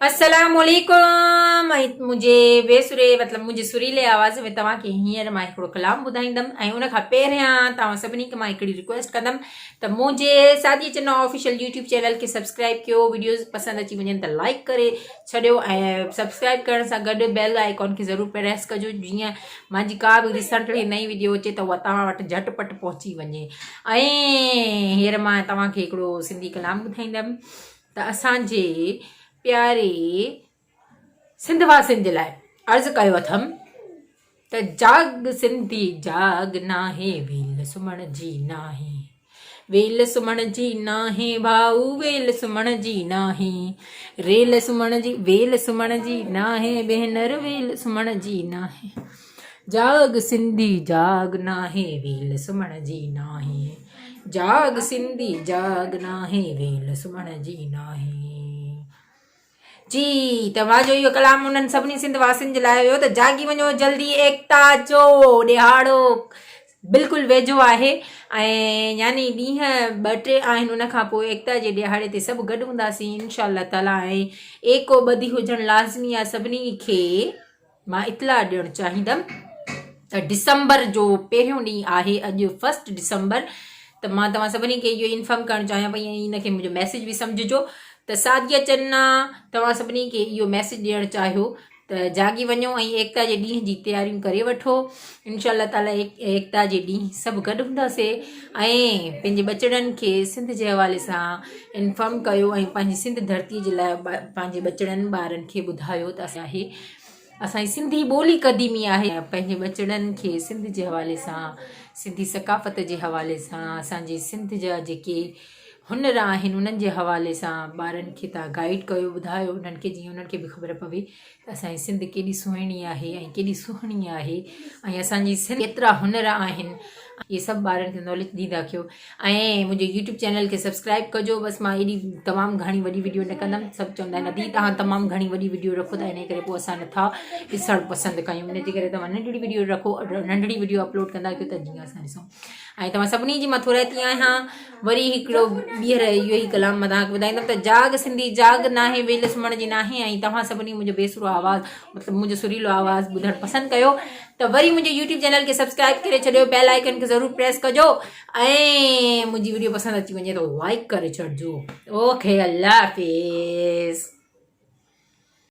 السلام عليڪم ۽ منهنجي بي سري مطلب منهنجي سريلي آواز ۾ توهان کي هينئر مان هڪڙو ڪلام ٻڌائيندم ۽ ان کان پهريان توهان سڀني کي مان هڪڙي رڪويسٽ ڪندم ته منهنجي Sadia Channa official YouTube channel کي سبسڪرائب ڪيو ويڊيوز پسند اچي وڃن ته لائڪ ڪري ڇڏيو ۽ سبسڪرائب ڪرڻ سان گڏ بيل آئيڪان کي ضرور پريس ڪجو جيئن منهنجي ڪا به ريسنٽلي نئين ويڊيو اچي ته اها توهان وٽ جهٽ پٽ پهچي وڃي ۽ هينئر مان توهان کي هڪڙو سنڌي ڪلام ٻڌائيندم ته اسان جي پياري سنڌ واسين جي لاء عرض ڪيو اٿم ته جاڳ سنڌي جاڳ ناهي ويل سمهڻ جي ناهي ويل سمهڻ جي ناهي ڀائو ويل سمهڻ جي ناهي ريل سمهڻ جي ويل سمهڻ جي ناهي ڀينر ويل سمهڻ جي ناهي جاڳ سنڌي جاڳ ناهي ويل سمهڻ جي ناهي جاڳ سنڌي جاڳ ناهي ويل سمهڻ جي ناهي. جي توهان جو اهو ڪلام انهن سڀني سنڌ واسين جي لاء هيو ته جاڳي وڃو جلدي ايڪتا جو ڏهاڙو بلڪل ويجهو آهي ۽ يعني ڏينهن ٻه ٽي آهن ان کان پوء ايڪتا جي ڏهاڙي تي سڀ گڏ هونداسين انشاء الله تعالي ۽ ايڪو ٻڌي هجڻ لازمي آهي سڀني کي مان اطلاع ڏيڻ چاهيندم ته ڊسمبر جو پهريون ڏينهن آهي اڄ فرسٽ ڊسمبر ته مان توهان سڀني کي اهو انفارم ڪرڻ چاهيان پئي ۽ ان کي منهنجو ميسج به سمجهجو ته سعديه چنا توهان سڀني کي اهو ميسج ڏيڻ چاهيو ته جاڳي وڃو ۽ ايڪتا جي ڏينهن جي تياريون ڪري وٺو انشاء الله تعالي ايڪتا جي ڏينهن سڀ گڏ هونداسي ۽ پنهنجي ٻچڙن کي سنڌ جي حوالي سان انفارم ڪيو ۽ پنهنجي سنڌ ڌرتي جي لاء پنهنجي ٻچڙن ٻارن کي ٻڌايو ته اسان آهي اسان جي سنڌي ٻولي قديمي آهي پنهنجي ٻچڙن کي سنڌ جي حوالي سان سنڌي ثقافت جي حوالي سان اسان جي سنڌ جا جيڪي هنر آهن انهن جي حوالي سان ٻارن کي تان گائيڊ ڪيو ٻڌايو انهن کي جيئن انهن کي به خبر پوي ته اسان جي سنڌ ڪيڏي سهڻي آهي ۽ ڪيڏي سهڻي آهي ۽ اسان جي سنڌ ڪيترا هنر آهن اهي سڀ ٻارن کي ناليج ڏيندا ڪيو ۽ منهنجي يوٽيوب چينل کي سبسڪرائب ڪجو بس مان ايڏي تمام گهڻي وڏي وڊيو نه ڪندم سڀ چوندا آهن ادي توهان تمام گهڻي وڏي وڊيو رکو ٿا ان ڪري پوء اسان نٿا ڏسڻ پسند ڪيون ان جي ڪري توهان ننڍڙي وڊيو رکو ننڍڙي وڊيو اپلوڊ ڪندا ڪيو ته جيئن اسان ڏسون ۽ توهان سڀني جي مان ٿورائتي آهيان وري هڪڙو ٻيهر اهو ئي ڪلام مان توهان کي ٻڌائيندم ته جاڳ سنڌي جاڳ ناهي ويل سمهڻ جي ناهي ۽ توهان سڀني منهنجو بيسرو آواز مطلب منهنجو سريلو آواز ٻڌڻ پسند ڪيو ته وري منهنجي يوٽيوب چينل کي سبسڪرائب ڪري ڇڏيو بيل آئيڪن کي ضرور پريس ڪجو ۽ منهنجي وڊيو پسند اچي وڃي ته لائڪ ڪري ڇڏجو اوڪي الله حافظ.